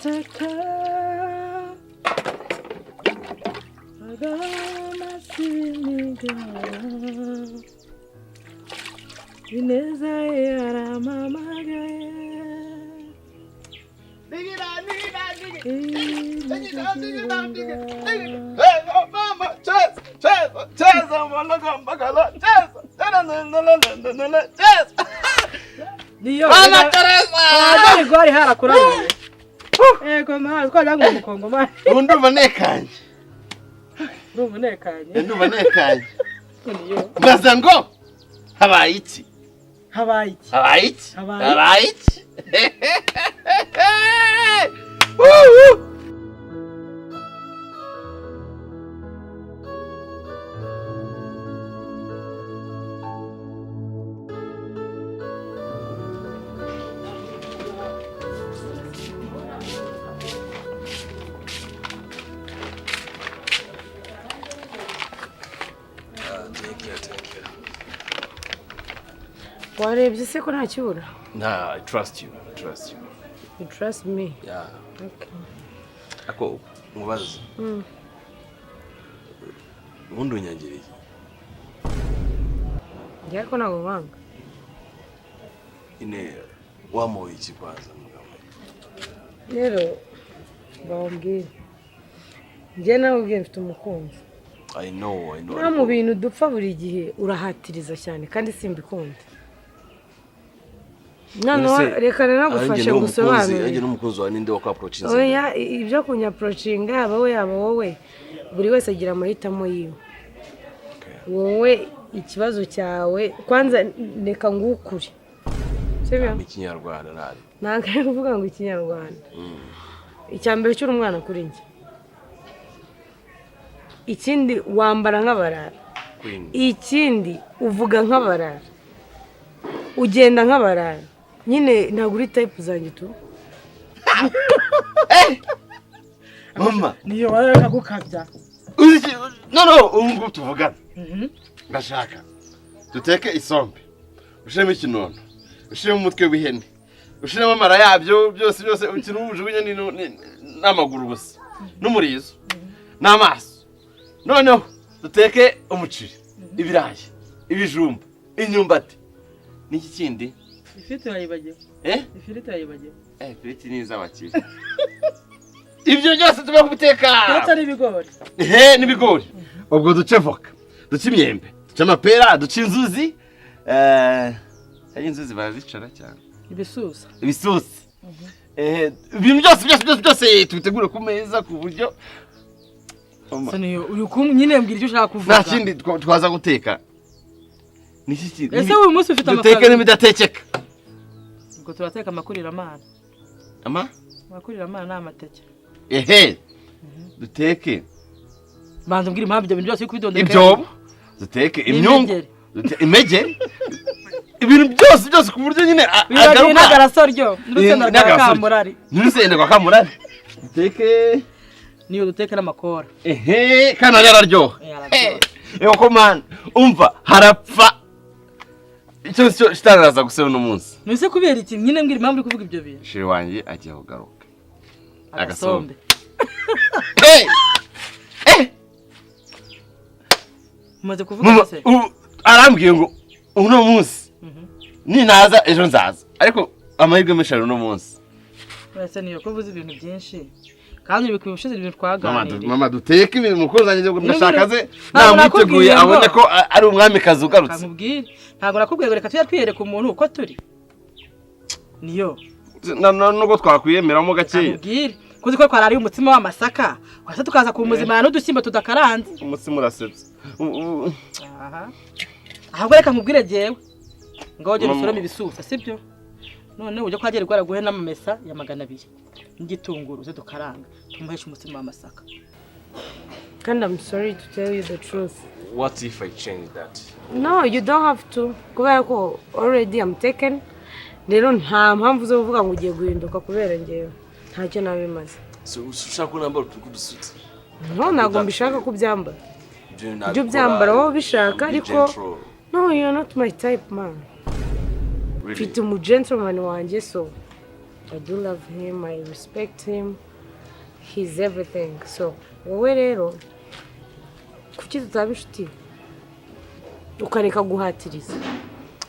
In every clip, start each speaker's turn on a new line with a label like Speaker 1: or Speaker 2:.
Speaker 1: Ndaceceka agahama sinigara, ineza ye yarampamagaye.
Speaker 2: Mama, cheza, cheza, cheza, mbalaga, mbagala, cheza, cheza, cheza.
Speaker 1: Niyo.
Speaker 2: Mama Teresa!
Speaker 1: Dore gwari harakuraniye. Ego ma, twajya ngo umukongomani.
Speaker 2: Ubu ndumva nekanye.
Speaker 1: Ndumva unekanye.
Speaker 2: Ndumva nekanye.
Speaker 1: Niyo.
Speaker 2: Mbaza ngo habaye iki?
Speaker 1: Habaye iki?
Speaker 2: Habaye iki?
Speaker 1: Habaye.
Speaker 2: Habaye iki? Woo!
Speaker 3: Take care, take care.
Speaker 4: Warebye se ko nta kibura?
Speaker 3: Nah, I trust you. I trust you.
Speaker 4: You trust me?
Speaker 3: Yeah.
Speaker 4: Okay.
Speaker 3: Ako mubaze. Ubundi unyangiriye.
Speaker 4: Njye ko ntabwo nkwanga.
Speaker 3: Ine wamuhoye iki kwanza, mugabo?
Speaker 4: Rero bawubwire, njye nawe ubwiye mfite umukunzi.
Speaker 3: I know, I know.
Speaker 4: No mu bintu dupfa buri gihe urahatiriza cyane kandi simbikunda. Noneho reka nanagufashe
Speaker 3: ngusobanurire.
Speaker 4: ngusobanurire.
Speaker 3: N'umukunzi wawe ninde wakapproachinze?
Speaker 4: Oya, ibyo kunyapproachinga, yaba we yaba wowe, buri wese agira amahitamo yiwe. Wowe ikibazo cyawe kwanza, reka ngukure, sibyo?
Speaker 3: Mu Kinyarwanda ntari.
Speaker 4: Ntabwo ari kuvuga ngo Ikinyarwanda. Icya mbere cy'uri umwana kuri njye, ikindi wambara nk'abarara.
Speaker 3: Queen.
Speaker 4: Ikindi uvuga nk'abarara, ugenda nk'abarara, nyine ntabwo uri type zanjye tu.
Speaker 2: Mama,
Speaker 1: Niyo wareka gukabya.
Speaker 2: uzi no, ubu ngubu tuvugana. Ndashaka duteke isombe, ushiremo ikinono, ushiremo umutwe w'ihene, ushiremo amara yabyo byose byose, ikintu ujugunye n'amaguru gusa n'umurizo n'amaso. Noneho duteke umuceri, ibirayi, ibijumba, imyumbati n'iki kindi?
Speaker 1: Ifiriti urayibagiwe.
Speaker 2: Eh.
Speaker 1: Ifiriti urayibagiwe.
Speaker 2: Eh, ifiriti ni iz'abakire. Ibyo byose tuba kubiteka.
Speaker 1: Uretse n'ibigori.
Speaker 2: Ehe, n'ibigori. Ubwo duce voka, duce imyembe, duce amapera, duce inzuzi, hari inzuzi barazicara cyane.
Speaker 1: Ibisusa.
Speaker 2: Ibisusi. Ibintu byose byose byose byose tubitegure ku meza ku buryo
Speaker 1: Se niyo uri kumwe nyine, mbwira icyo ushaka kuvuga.
Speaker 2: Nta kindi twaza guteka. Niki kindi?
Speaker 1: Ese uyu munsi ufite
Speaker 2: Duteke
Speaker 1: amafaranga?
Speaker 2: n'ibidatekeka.
Speaker 1: Ubwo turateka amakuriramana.
Speaker 2: Ama?
Speaker 1: Amakuriramana ni amateke.
Speaker 2: Ehe, duteke.
Speaker 1: Banza umbwire impamvu ibyo bintu byose uri kubidondeka.
Speaker 2: Ibyobo, duteke imyungu.
Speaker 1: N'impegeri.
Speaker 2: Imegeri, ibintu byose byose ku buryo nyine
Speaker 1: Wibagiwe
Speaker 2: agaruka.
Speaker 1: n'agarasoryo n'urusenda rwa
Speaker 2: N'agarasoryo.
Speaker 1: kamurari.
Speaker 2: N'urusenda rwa kamurari duteke.
Speaker 1: Niyo duteke n'amakora.
Speaker 2: Ehe, kandi nayo araryoha.
Speaker 1: Eh, araryoha.
Speaker 2: Ego ko man, umva harapfa icyo cyo kitaraza guseba uno munsi.
Speaker 1: Nuse kubera iki nyine, mbwira impamvu uri kuvuga ibyo bintu.
Speaker 2: Chéri wanjye agiye kugaruka.
Speaker 1: Agasombe.
Speaker 2: Hey! Eh!
Speaker 1: Umaze kuvuga
Speaker 2: Mama,
Speaker 1: se?
Speaker 2: ubu arambwiye ngo uno munsi ninaza ejo nzaza, ariko amahirwe menshi ari uno munsi.
Speaker 1: Ese niyo ko uvuze ibintu byinshi kandi bikwiye ubushize ibintu
Speaker 2: Mama,
Speaker 1: twaganiriye.
Speaker 2: Mama, duteke ibintu umukunzi wanjye ndashaka ze
Speaker 1: Ntabwo
Speaker 2: namwiteguye
Speaker 1: nakubwiye ngo-
Speaker 2: abone ko ari umwamikazi ugarutse.
Speaker 1: Kamubwire, ntabwo nakubwiye ngo reka tujye twiyereka umuntu uko turi, niyo.
Speaker 2: Nubwo twakwiyemeramo gakeya.
Speaker 1: Kamubwire kuzi ko twarariye umutsima w'amasaka wase tukaza kuwumuzimana n'udushyimbo tudakaranze.
Speaker 2: Umutsima urasetse.
Speaker 1: Aha, ahubwo reka nkubwire jyewe ngo ujye
Speaker 2: Mama.
Speaker 1: usorome ibisusa, sibyo? None ujye kwa Gerigwara guhe n'amamesa ya 200 n'igitunguru, uze dukaranga tumuheshe umutsima w'amasaka.
Speaker 4: Kandi I'm sorry to tell you the truth.
Speaker 3: What if I change that?
Speaker 4: No, you don't have to, kubera ko already I'm taken. Rero nta mpamvu zo kuvuga ngo ugiye guhinduka kubera njyewe, ntacyo nabimaze.
Speaker 3: So ushaka ko nambara utuntu tw'udusuti?
Speaker 4: No, ntabwo mbishaka kubyambara.
Speaker 3: Ibyo
Speaker 4: Ibyo byambara wowe ubishaka, ariko no, you're not my type, man.
Speaker 3: Really?
Speaker 4: Mfite umu gentleman wanjye, so I do love him, I respect him, he's everything. So wowe rero kuki tutaba inshuti ukareka guhatiriza?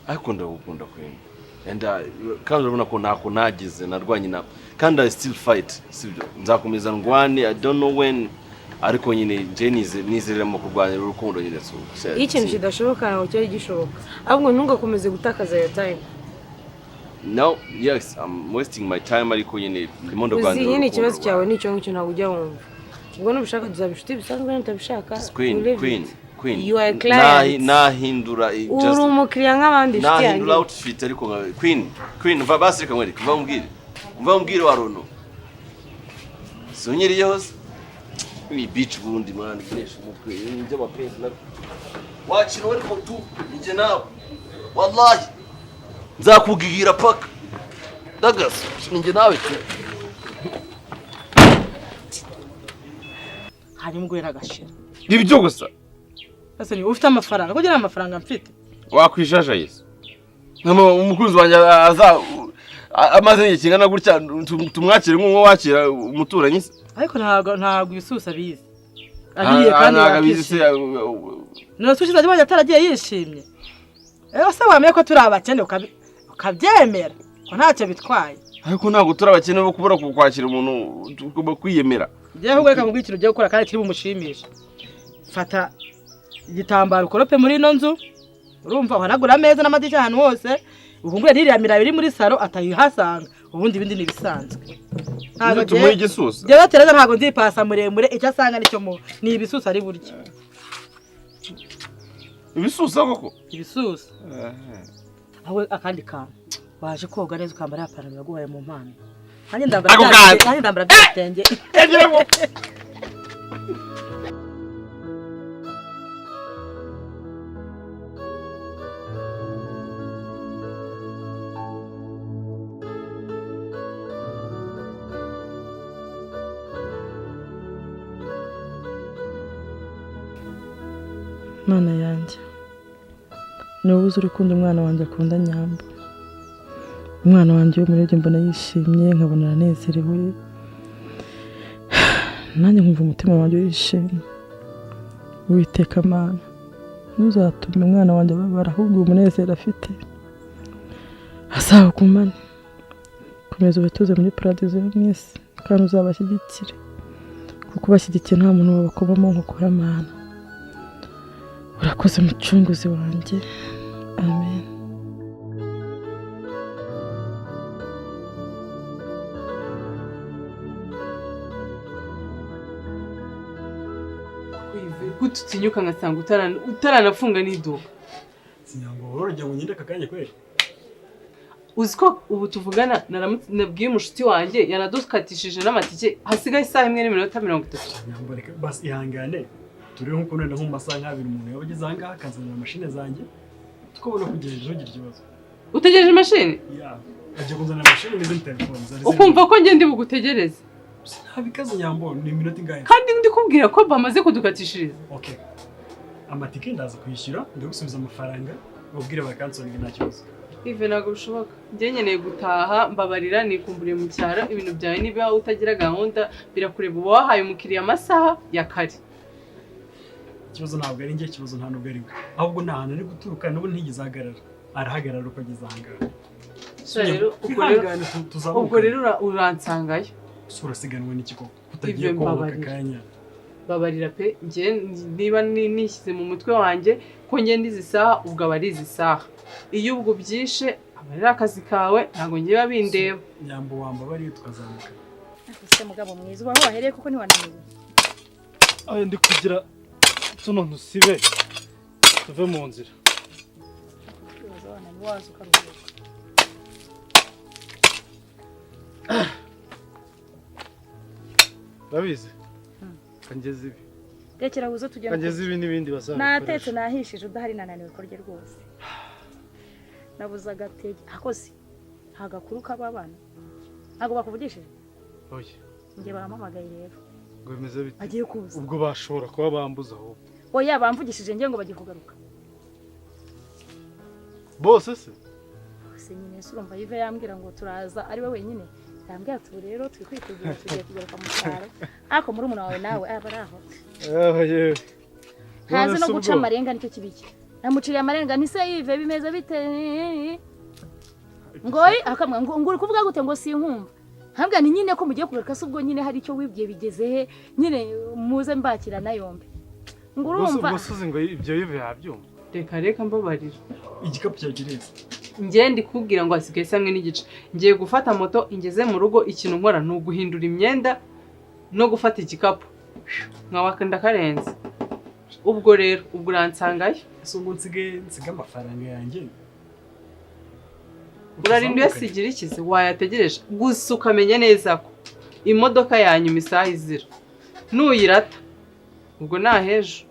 Speaker 3: Ariko ndagukunda, Queen, and kandi urabona ko ntako nagize, narwanye na kandi I still fight, sibyo? Nzakomeza ndwane, I don't know when, ariko nyine nje nizerera mu kurwanya urukundo nyine, so
Speaker 4: Iyo ikintu kidashoboka ntabwo cyari gishoboka, ahubwo ntugakomeze gutakaza iyo time.
Speaker 3: No, yes, I'm wasting my time, ariko nyine ndimo
Speaker 4: Uzi
Speaker 3: ndarwanira
Speaker 4: nyine
Speaker 3: urukundo
Speaker 4: ikibazo cyawe
Speaker 3: rwawe.
Speaker 4: ni icyo ngicyo, ntabwo ujya wumva. Ubwo nubishaka tuzaba inshuti bisanzwe, nutabishaka
Speaker 3: Queen,
Speaker 4: we leave
Speaker 3: Queen,
Speaker 4: it.
Speaker 3: Queen.
Speaker 4: You are a client.
Speaker 3: Nahindura
Speaker 4: Uri
Speaker 3: just
Speaker 4: umukiriya nk'abandi, inshuti yanjye.
Speaker 3: Nahindura outfit, ariko Queen, Queen, va basi, reka nkwereke, va umbwire, va umbwire wa rono sunyiriyeho se ni beach bundi man, koresha umutwe ibintu by'amapenzi na wakina, ariko tu njye nawe wallahi nzakugigira paka dagaso, njye nawe tu.
Speaker 1: Hanyuma ubwo rero agashira.
Speaker 2: Ibyo gusa?
Speaker 1: Ese ni ufite amafaranga kugira ngo amafaranga mfite?
Speaker 2: Wakwishaje Yesu, Mama, umukunzi wanjye aza amaze igihe kingana gutya, tumwakire nk'uwo wakira umuturanyi se?
Speaker 1: Ariko ntabwo ibisusa abizi abiye kandi
Speaker 2: Ntabwo abizi se?
Speaker 1: yakishimye. None se ushize abonye ataragiye yishimye? Rero se wamenye ko turi abakene ukabyemera ko ntacyo bitwaye?
Speaker 2: Ariko ntabwo turi abakene bo kubura kwakira umuntu, tugomba kwiyemera.
Speaker 1: Njyewe ahubwo reka nkubwire ikintu ugiye gukora kandi kiri bumushimishe. Fata igitambaro ukorope muri ino nzu, urumva, uhanagura ameza n'amadirishya ahantu hose, uhungure n'iriya mirayo iri muri salo atayihasanga, ubundi ibindi ni ibisanzwe. Ntabwo
Speaker 2: Tumuhe igisusa.
Speaker 1: Njyewe Tereza ntabwo nzipasa muremure, icyo asanga nicyo mu ni ibisusa ari burya.
Speaker 2: Ibisusa koko?
Speaker 1: Ibisusa. Aho akandi kantu, waje koga neza ukambara ya pantaro yaguhaye mu mpano, nanjye ndambara
Speaker 2: Ako
Speaker 1: bya
Speaker 2: kantu.
Speaker 1: nanjye ndambara bya bitenge. Mana yanjye, ni wowe uzi urukundo umwana wanjye akunda Nyambo. Umwana wanjye iyo murebye mbona yishimye, nkabona aranezerewe, nanjye nkumva umutima wanjye wishimye. Uwiteka Mana, ntuzatume umwana wanjye ababara, ahubwo uwo munezero afite azawugumane. Komeza ubatuze muri paradizo yo mu isi, kandi uzabashyigikire, kuko ubashyigikiye nta muntu wabakobamo nkokora. Mana, urakoze mucunguzi wanjye, amen.
Speaker 5: Gute utinyuka ngasanga utaranafunga n'iduka?
Speaker 6: Sinyango, urorojya ngo ngende aka kanya kweli?
Speaker 5: Uzi ko ubu tuvugana nabwiye umushuti wanjye yanadukatishije n'amatike, hasigaye isaha 1:30.
Speaker 6: Nyambo, reka basi ihangane turebe nkuko wenda nko mu masaha nk'abiri umuntu yaba ageze ahangaha akanzanira mashine zanjye, tukabona kugenda, ntugire ikibazo.
Speaker 5: Utegereje imashini?
Speaker 6: Ya, agiye kunzanira mashine n'izindi telefoni zari ziri.
Speaker 5: Ukumva ko njye ndi bugutegereze?
Speaker 6: Ntabikaze Nyambo, ni iminota ingahe?
Speaker 5: Kandi ndi kubwira ko bamaze kudukatishiriza.
Speaker 6: Okay, amatike ndaza kuyishyura, ndagusubiza amafaranga, ubabwire bakansoringa, nta kibazo.
Speaker 5: Ive, ntabwo bishoboka, njye nkeneye gutaha, mbabarira, nikumburiye mu cyaro. Ibintu byawe niba utagira gahunda birakureba, uba wahaye umukiriya amasaha ya kare.
Speaker 6: Ikibazo ntabwo ari njye, ikibazo nta nubwo ari we, ahubwo nta hantu ari guturuka n'ubu ntigeze ahagarara, arahagarara uko ageze ahangaha.
Speaker 5: So rero ubwo rero
Speaker 6: Twihangane tuzamuke.
Speaker 5: Ubwo rero uransangayo.
Speaker 6: Ese urasiganwa n'iki koko utagiye
Speaker 5: Ibyo
Speaker 6: koga aka
Speaker 5: mbabarira.
Speaker 6: kanya?
Speaker 5: Babarira pe, njye niba nishyize mu mutwe wanjye ko ngenda izi saha, ubwo aba ari izi saha. Iyo ubwo ubyishe aba ari akazi kawe, ntabwo ngiye bindeba.
Speaker 6: Nyambo, wambabariye tukazamuka?
Speaker 7: Ese mugabo mwiza, uba aho wahereye kuko ntiwananiwe?
Speaker 8: Ayo ndi kugira tuno ntusibe tuve mu nzira.
Speaker 7: Twibaza wananiwe, waza ukaruhuka.
Speaker 8: Urabizi, kangeze ibi.
Speaker 7: Rekera uze tugende.
Speaker 8: Kangeze ibi n'ibindi
Speaker 7: Natetse
Speaker 8: bazabikoresha.
Speaker 7: nahishije udahari, nananiwe kurya rwose, nabuze agatege. Akoze nta gakuru k'abana, ntabwo bakuvugishije?
Speaker 8: Oya.
Speaker 7: Njye bampamagaye rero.
Speaker 8: Ngo bimeze bite?
Speaker 7: Bagiye kuza.
Speaker 8: Ubwo bashobora kuba bambuza ahubwo.
Speaker 7: Oya, bamvugishije njye ngo bagiye kugaruka.
Speaker 8: Bose se?
Speaker 7: Bose nyine. Ese urumva Yive yambwira ngo turaza ari we wenyine? Yambwiye ati ubu rero turi kwitegura, tugiye kugaruka mu cyaro, ariko murumuna wawe nawe aba ari aho.
Speaker 8: Yewe yewe.
Speaker 7: Ntazi
Speaker 8: None
Speaker 7: no
Speaker 8: se
Speaker 7: guca
Speaker 8: ubwo?
Speaker 7: amarenga, nicyo kibiki. Namuciriye amarenga nti: "Se Yive, bimeze bite?" Ngo akamwa ngo uri kuvuga gute? Ngo sinkumva. Nkabwira ni nyine ko mugiye kugaruka se, ubwo nyine hari icyo wibwiye, bigeze he nyine, muze mbakirana yombi. Ngo urumva.
Speaker 8: Ubwo se uzi ngo ibyo Yive yabyumva?
Speaker 5: Reka reka, mbabarira.
Speaker 6: Igikapu cyawe kireze.
Speaker 5: Njye ndi kubwira ngo hasigaye isa hamwe n'igice, ngiye gufata moto ingeze mu rugo. Ikintu nkora ni uguhindura imyenda no gufata igikapu, nkaba ndakarenze. Ubwo rero ubwo uransangayo.
Speaker 6: Ese ubwo nsigaye nsiga amafaranga yanjye?
Speaker 5: Urarinda uyasigira ikize wayategereje gusa, ukamenya neza ko imodoka ya nyuma isaha izira nuyirata ubwo nahejo.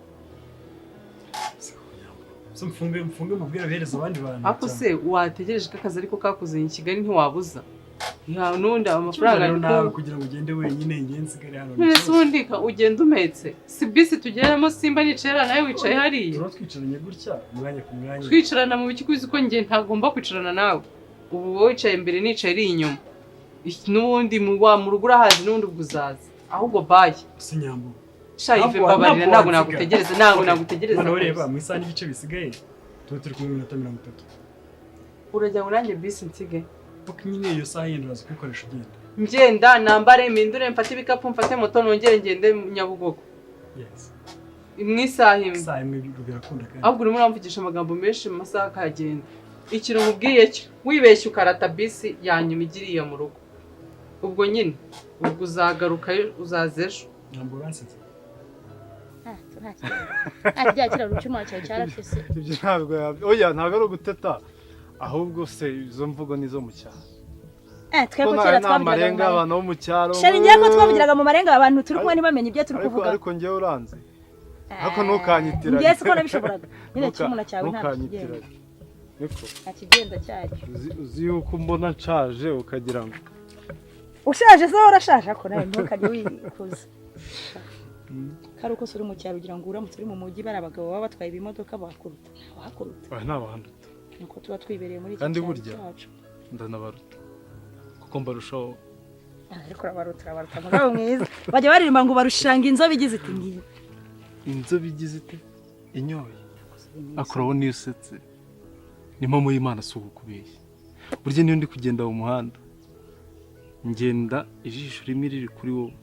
Speaker 6: Se mfunge mubwire abihereza abandi bantu?
Speaker 5: Ariko se wategereje ko akazi ariko kakuzanye i Kigali, ntiwabuza nta n'undi amafaranga?
Speaker 6: Rero
Speaker 5: Ariko
Speaker 6: nawe kugira ngo ugende wenyine, njye nsigare hano?
Speaker 5: None se ubundi ugenda umetse si bisi tugeramo? Simba nicaye hariya, nawe wicaye hariya.
Speaker 6: Tuba twicaranye gutya umwanya ku mwanya.
Speaker 5: Twicarana mu biki? Uzi ko njye ntagomba kwicarana nawe. Ubu wowe wicaye imbere, nicaye iri inyuma. N'ubundi mu rugo urahazi, n'ubundi ubwo uzaza. Ahubwo bayi.
Speaker 6: Si Nyambo.
Speaker 5: Sha Yive, mbabarira, ntabwo nagutegereza, ntabwo nagutegereza.
Speaker 6: Noneho reba
Speaker 5: Rwose.
Speaker 6: Mu isaha n'igice bisigaye tuba turi kumwe iminota 30.
Speaker 5: Urajya ngo nanjye bisi nsige?
Speaker 6: Kuko nyine iyo saha yindi uraza kuyikoresha ugenda.
Speaker 5: Ngenda nambare, mpindure, mfate ibikapu, mfate moto, nongere ngende Nyabugogo?
Speaker 6: Yes.
Speaker 5: Mu isaha imwe?
Speaker 6: Isaha imwe birakunda kandi.
Speaker 5: Ahubwo urimo uramvugisha amagambo menshi mu masaha akagenda. Ikintu nkubwiye cyo, wibeshye ukarata bisi ya nyuma igiriye mu rugo, ubwo nyine ubwo uzagaruka, uzaza ejo.
Speaker 6: Nyambo, uransetsa.
Speaker 7: Ah, nta kigenda, nta kijya kiraro cy'umwana cyawe cyaratese.
Speaker 8: Ibyo ntabwo oya, ntabwo ari uguteta, ahubwo se izo mvugo ni izo mu cyaro.
Speaker 7: Eh, twebwe
Speaker 8: Ko
Speaker 7: kera
Speaker 8: nta
Speaker 7: twavugiraga mu
Speaker 8: marenga
Speaker 7: marenga.
Speaker 8: abantu bo mu cyaro.
Speaker 7: Chéri, ngiye ko twavugiraga mu marenga, abantu turi kumwe ntibamenye ibyo turi
Speaker 8: Ariko
Speaker 7: kuvuga.
Speaker 8: ariko njyewe uranze, ariko ntukanyitiranye.
Speaker 7: Ngiye siko nabishoboraga nyine, cy'umuntu cyawe nta kigenda.
Speaker 8: Ntukanyitiranye niko.
Speaker 7: Nta kigenda cyacyo.
Speaker 8: Uzi yuko mbona nshaje ukagira ngo
Speaker 7: Ushaje se? Urashaje, ariko nawe ntukajye wikuza. Kari uko se uri mu cyaro, ugira ngo uramutse uri mu mujyi bari abagabo baba batwaye ibimodoka bakuruta? Ntawakuruta.
Speaker 8: Oya, ntabanduta.
Speaker 7: Nuko tuba twibereye muri iki
Speaker 8: Kandi
Speaker 7: cyaro
Speaker 8: burya
Speaker 7: cyacu.
Speaker 8: ndanabaruta kuko mbarushaho.
Speaker 7: Ah, ariko urabaruta, urabaruta mugabo mwiza. Bajya baririmba ngo barushanga inzobe igize iti ngiyi.
Speaker 8: Inzobe igize ite? Inyoye. Ariko urabona iyo usetse, ni impamo y'Imana, si ukukubeshya. Burya niyo ndi kugenda mu muhanda, ngenda ijisho rimwe riri kuri wowe,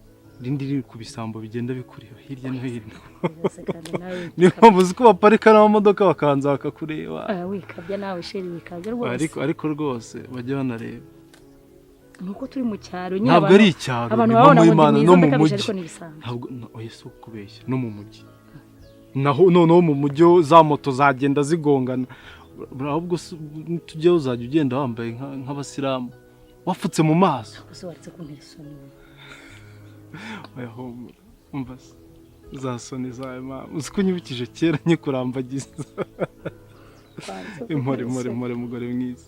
Speaker 8: irindi riri ku bisambo bigenda bikureba hirya no hino.
Speaker 7: Rwose kandi nawe.
Speaker 8: Niyo mpamvu uzi ko baparika n'amamodoka bakabanza bakakureba.
Speaker 7: Ah, wikabya nawe chéri, wikabya rwose.
Speaker 8: Ariko rwose bajya banareba.
Speaker 7: Nuko turi mu cyaro nyine.
Speaker 8: Ntabwo ari icyaro,
Speaker 7: Abantu
Speaker 8: ni
Speaker 7: babona
Speaker 8: impamo
Speaker 7: ngo ndi
Speaker 8: y'Imana,
Speaker 7: mwiza
Speaker 8: no mu
Speaker 7: ndakabije,
Speaker 8: mujyi.
Speaker 7: ariko ni ibisanzwe.
Speaker 8: Ntabwo oya, si ukubeshya, no mu mujyi naho. Noneho mu mujyi ho za moto zagenda zigongana. Ahubwo nitujyayo uzajya ugenda wambaye nk'abasilamu, wapfutse mu maso.
Speaker 7: Gusa waretse kuntera isoni wowe.
Speaker 8: Oya, humura, umva se, za soni zawe mama, uzi ko unyibukije kera nkikurambagiza.
Speaker 7: Waretse kuntera
Speaker 8: Impore impore.
Speaker 7: isoni.
Speaker 8: Impore mugore mwiza,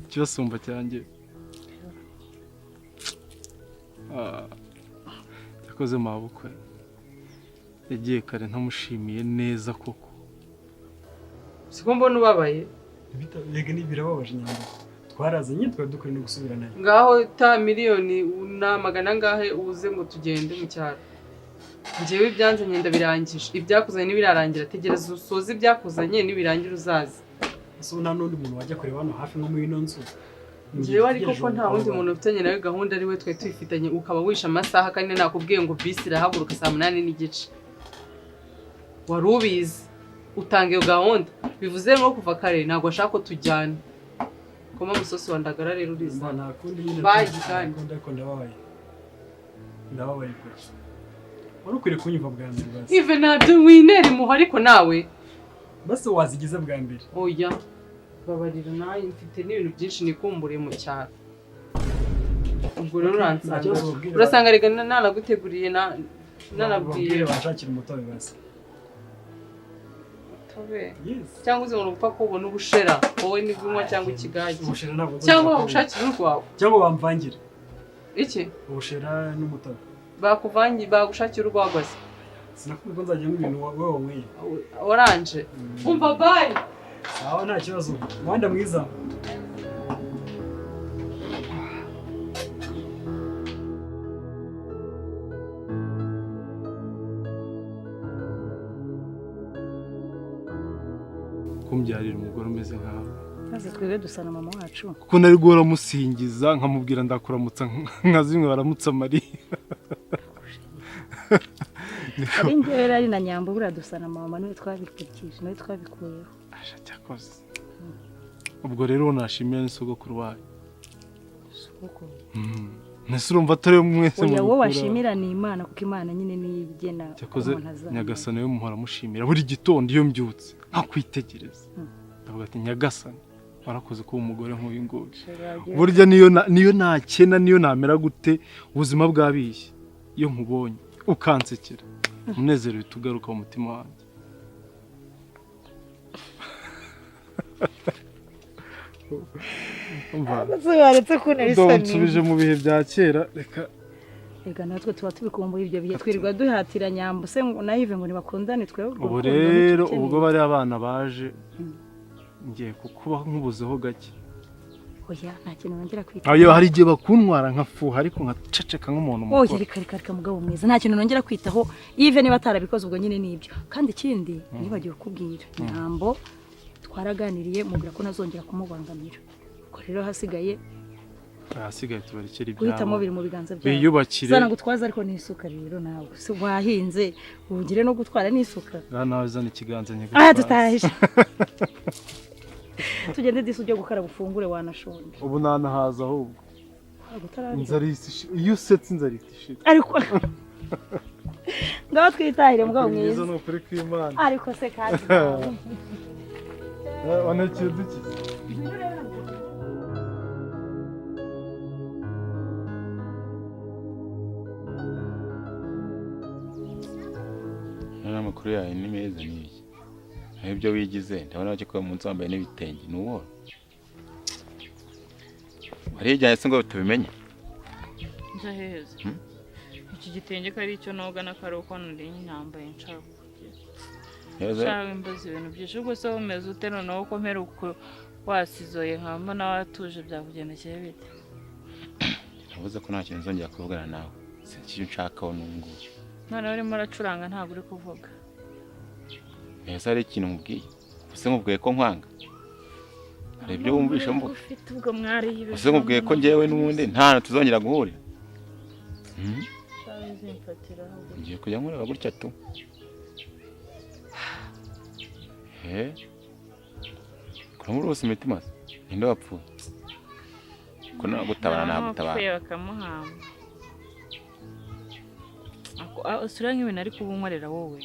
Speaker 8: ikibasumba cyanjye. Ah, yakoze mabukwe yagiye kare ntamushimiye neza koko.
Speaker 5: Siko mbona ubabaye?
Speaker 6: Yega ni birababaje Nyambo, twarazanye, twari dukwiye no gusubiranayo.
Speaker 5: Ngaho ta miliyoni na magana angahe uze ngo tugende mu cyaro. Njyewe ibyanzanye ndabirangije, ibyakuzanye ntibirarangira. Tegereza usoze ibyakuzanye, nibirangira uzaza.
Speaker 6: Ese ubu nta n'undi muntu wajya kureba hano hafi nko muri ino nzu?
Speaker 5: Njyewe ariko ko nta wundi muntu ufitanye nawe gahunda, ari we twari tuyifitanye, ukaba wishe amasaha kandi nakubwiye ngo bisi irahaguruka saa 8:30, wari ubizi, utanga iyo gahunda, bivuze ngo kuva kare ntabwo ashaka ko tujyana. Koma musosi wa ndagara rero uriza.
Speaker 6: Mba nta kundi nyine.
Speaker 5: Bayi
Speaker 6: nta
Speaker 5: kandi.
Speaker 6: kundi, ariko ndababaye, ndababaye kure. Wari ukwiriye kunyumva bwa mbere basi.
Speaker 5: Ive, ntabyo winera impuhwe ariko nawe.
Speaker 6: Basi wazigize bwa mbere.
Speaker 5: Oya, babarira, nawe mfite n'ibintu byinshi nikumburiye mu cyaro. Ubwo rero
Speaker 6: Nta
Speaker 5: uransanga
Speaker 6: kibazo, babwire.
Speaker 5: Urasanga reka nanaguteguriye nanabwiye.
Speaker 6: Babwire banshakire umutobe basi.
Speaker 5: Umutobe?
Speaker 6: Yes.
Speaker 5: Cyangwa uzi ngo upfa kubona ubushera wowe nibwo unywa, cyangwa ikigage.
Speaker 6: Ubushera ntabwo
Speaker 5: Cyangwa
Speaker 6: nzongera
Speaker 5: bagushakira urwawe.
Speaker 6: kubona. Cyangwa bamvangire.
Speaker 5: Iki?
Speaker 6: Ubushera n'umutobe.
Speaker 5: Bakuvangi, bagushakira urwagwa se?
Speaker 6: Sinakubwiye ko nzajya nywa ibintu wowe wanyweye.
Speaker 5: Oranje. Umva, bayi.
Speaker 6: Sawa, nta kibazo, umuhanda mwiza.
Speaker 8: Kumbyarira umugore umeze nkawe.
Speaker 7: Maze twebwe dusa na mama wacu.
Speaker 8: Kuko nari guhora musingiza nkamubwira ndakuramutsa nka zimwe baramutsa Mariya.
Speaker 7: Ari njyewe ari na Nyambo, buriya dusa na mama, niwe twabikurikije, niwe twabikuyeho.
Speaker 8: Asha, cyakoze. Ubwo rero nashimira ni sogokuru wayo.
Speaker 7: Sogokuru?
Speaker 8: Ese urumva atari mwese
Speaker 7: Oya, wowe
Speaker 8: mubikura?
Speaker 7: washimira ni Imana, kuko Imana nyine niyo igena
Speaker 8: Cyakoze
Speaker 7: umuntu azamera.
Speaker 8: Nyagasani we muhora mushimira buri gitondo iyo mbyutse nkakwitegereza. Ndavuga ati Nyagasani warakoze kuba umugore nk'uyu nguyu. Burya niyo nakena, niyo namera gute, ubuzima bwabishye, iyo nkubonye ukansekera umunezero uhita ugaruka mu mutima wanjye. Umva,
Speaker 7: Waretse kuntera isoni.
Speaker 8: nsubije mu bihe bya kera, reka.
Speaker 7: Reka natwe tuba tubikumbuye ibyo bihe, twirirwa duhatira Nyambo se ngo na Yves ngo ntibakundane, twebwe urwo
Speaker 8: Ubu
Speaker 7: rukundo
Speaker 8: rero
Speaker 7: ntiturukeneye.
Speaker 8: Ubwo bari abana baje, ngiye kukuba nkubuzeho gake.
Speaker 7: Oya, nta kintu nongera kwita.
Speaker 8: Ayo, hari igihe bakuntwara nkafuha ariko nkaceceka nk'umuntu
Speaker 7: Oya,
Speaker 8: mukuru.
Speaker 7: reka reka reka, mugabo mwiza, nta kintu nongera kwitaho. Yves niba atarabikoze ubwo nyine nibyo. Kandi ikindi nibagiwe kukubwira, Nyambo twaraganiriye mubwira ko ntazongera kumubangamira. Ubwo rero hasigaye
Speaker 8: Ahasigaye tubarekere ibyabo.
Speaker 7: Guhitamo biri mu biganza byabo.
Speaker 8: Biyubakire.
Speaker 7: Zana gutwaza ariko n'isuka rero nawe. Si wahinze ugire no gutwara n'isuka.
Speaker 8: Ngaha nawe zana ikiganza nyigutwaze.
Speaker 7: Aya tutahisha. Tugende disi, ujye gukaraba ufungure, wanashonje.
Speaker 8: Ubu nanahaza ahubwo.
Speaker 7: Ntabwo utararya.
Speaker 8: Inzara ihise ishira. Iyo usetse inzara ihita ishira.
Speaker 7: Ariko ngaho twitahire, mugabo
Speaker 8: Uri mwiza
Speaker 7: mwiza.
Speaker 8: ni ukuri kw'Imana.
Speaker 7: Ariko se kandi nawe.
Speaker 8: Wanakiye dukize.
Speaker 9: Noneho amakuru yawe ni meza ni iki? Naho ibyo wigize ndabona bakikuye munsi wambaye n'ibitenge ni uwo warijyanye se ngo tubimenye?
Speaker 10: Njya heza? Iki gitenge ko ari icyo noga n'akaruko nari nyambaye nshaka kugira.
Speaker 9: Heza.
Speaker 10: Nshaka imbaza ibintu byinshi. Ubwo se wumeze ute noneho ko mperuka wasizoye nkaba mbona watuje, byakugendekeye bite?
Speaker 9: Navuze ko nta kintu nzongera kuvugana nawe, sinzi icyo nshakaho n'ubu ngubu.
Speaker 10: Noneho urimo uracuranga ntabwo uri kuvuga.
Speaker 9: Heza, hari ikintu nkubwiye? Ese nkubwiye ko nkwanga? Hari ibyo wumvishe mvuga?
Speaker 10: Ufite ubwo mwariye.
Speaker 9: Ese nkubwiye ko njyewe n'ubundi nta hantu tuzongera guhurira? Ngiye kujya nkureba gutya tu. He, kuramo rwose imitima se? Ninde wapfuye ko nagutabara? Nagutabara.
Speaker 10: Wapfuye bakamuhamba. Usura nk'ibintu ariko uba unkorera wowe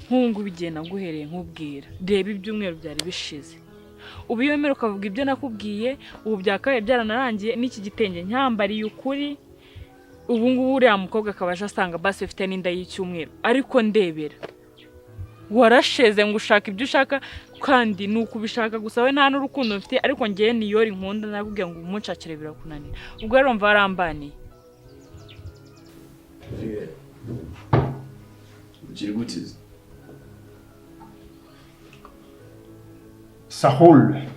Speaker 10: nk'ubu ngubu igihe naguhereye nkubwira, reba ibyumweru byari bishize, ubu iyo wemera ukavuga ibyo nakubwiye ubu byakabaye byaranarangiye, n'iki gitenge nyambariye ukuri. Ubu ngubu uriya mukobwa akaba aje asanga basi ufite n'inda y'icyumweru, ariko ndebera warasheze ngo ushaka ibyo ushaka kandi ni ukubishaka gusa, we nta n'urukundo mfite, ariko ngewe niyori nkunda, nakubwiye ngo umunshakire birakunanira, ubwo rero mva warambaniye.
Speaker 3: Ukiri gutiza?
Speaker 11: Ça roule.